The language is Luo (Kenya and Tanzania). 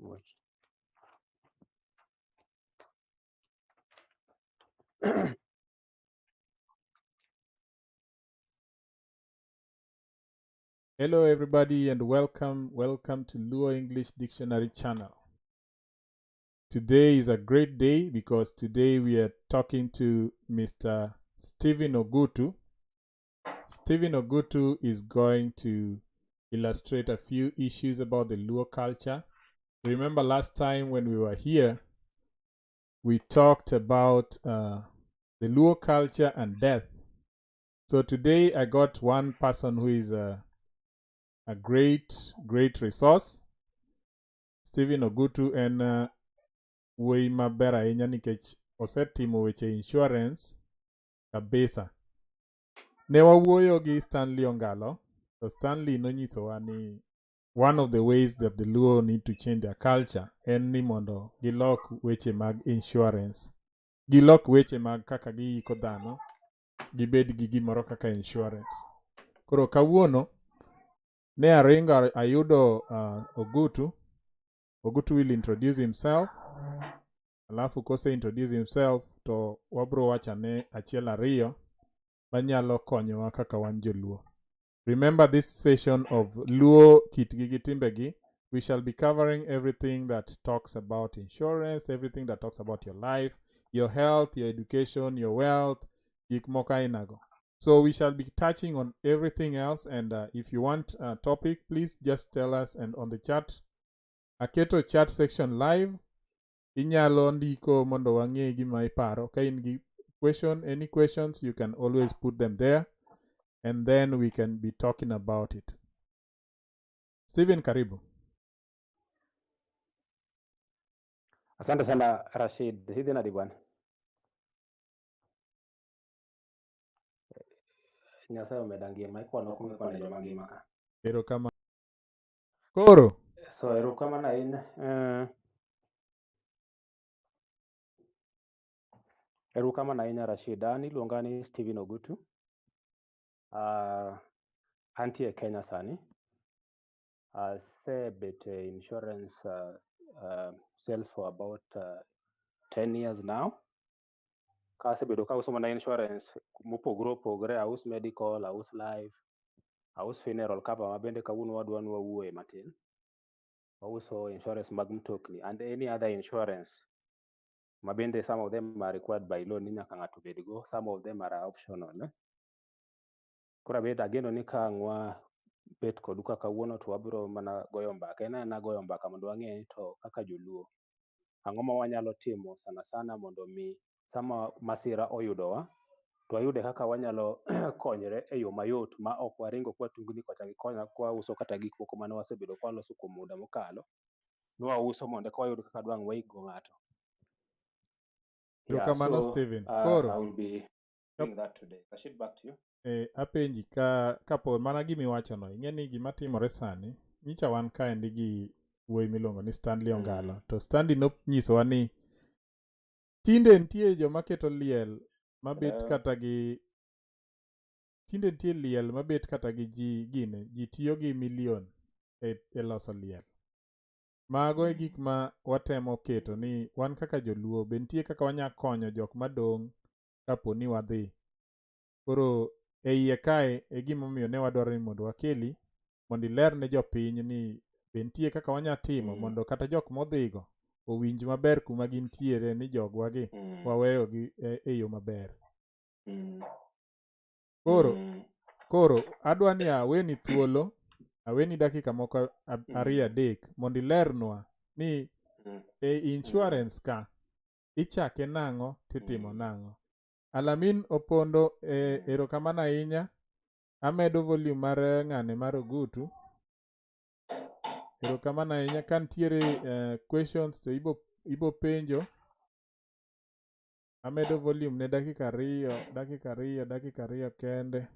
Watch. Hello everybody and welcome to Luo English Dictionary channel. Today is a great day because today we are talking to Mr. Stephen Ogutu. Stephen Ogutu is going to illustrate a few issues about the Luo culture. Remember last time when we were here, we talked about the Luo culture and death. So today I got one person who is a great, great resource, Stephen Ogutu, en wuoyi maber ahinya nikech osetimo weche insurance kabisa. Ne wawuoyo gi Stanley Ongalo, to Stanley nonyisowa ni one of the ways that the Luo need to change their culture en ni mondo gilok weche mag insurance, gilok weche mag kaka giiko dhano, gibed gi gimoro kaka insurance. Koro kawuono ne aringo ayudo Ogutu. Ogutu will introduce himself. Alafu kose introduce himself to wabro wachane achiel ariyo manyalo konyowa kaka wan joluo. Remember this session of Luo kitgi gi timbegi, we shall be covering everything that talks about insurance, everything that talks about your life, your health, your education, your wealth, gik moko ainago. So we shall be touching on everything else, and if you want a topic, please just tell us. And on the chat, aketo chat section live, inyalo ndiko mondo wang'e gima iparo. Ka in gi question, any questions, you can always put them there, and then we can be talking about it. Stephen, karibu. Asante sana Rashid. Hidhi nadi bwana? Nyasaye omeda ngima, ikwano kuma ikwano joma ngima ka. Erokamano. Koro. So erokamano ahinya. Erokamano ahinya Rashid. An iluonga ni Stephen Ogutu. Antie e Kenya sani. Asebet e insurance sales for about 10 years now. Kasebedo kauso mana insurance mopogore opogore, aus medical, aus life, aus funeral cover ma bende kawuono wadwa ni wawuoye matin. Wauso insurance mag mtokni and any other insurance ma bende some of them are required by law ni nyaka ng'ato bedgo, some of them are optional. Koro abed ageno ni ka ang' wabet kodu ka kawuono to wabiro mana goyo mbaka. En aena goyo mbaka mondo wang'e ni to kaka joluo ang'o ma wanyalo timo sana sana mondo mi sama masira oyudowa to wayude kaka wanyalo konyre e yo mayot ma ok waringo kwa tungni kocha gi kocha kwa uso kata gik moko mane wasebedo ka waloso kuom muda mokalo. Nwauso mondo eka wayud kaka dwang' waikgo ng'ato. Yeah, Erokamano so Stephen. I Koro will be doing that today. Rashid, back to you. Apenji kapo mana gimiwachono, ing'e ni gima timore sani, nyicha wan kaendi gi wuoyi miluongo ni Stanley Ongalo. To Stanley nonyisowa ni tinde nitie joma keto liel mabet kata gi tinde nitie liel mabet kata gi ji gine, ji tiyo gi million e loso liel. Mago e gik ma watemo keto ni wan kaka joluo be nitie kaka wanya konyo jok madong' kapo ni wadhi. Koro e iye kae e gimomiyo ne wadwaro ni mondo wakeli mondo iler ne jopiny ni be nitie kaka wanya timo mondo kata jok modhigo owinj maber kuma gintiere ni jogwa gi waweyo gi e yo maber. Koro adwa ni aweni thuolo, aweni dakika moko ariyo adek mondo ilernwa ni e insurance ka ichake nang'o titimo nang'o. Alamin Opondo, erokamano ahinya. Amedo volume mar ng'ane mar Ogutu. Erokamano ahinya. Ka nitiere questions to ibo penjo. Amedo volume ne dakika ariyo, dakika ariyo, dakika ariyo kende.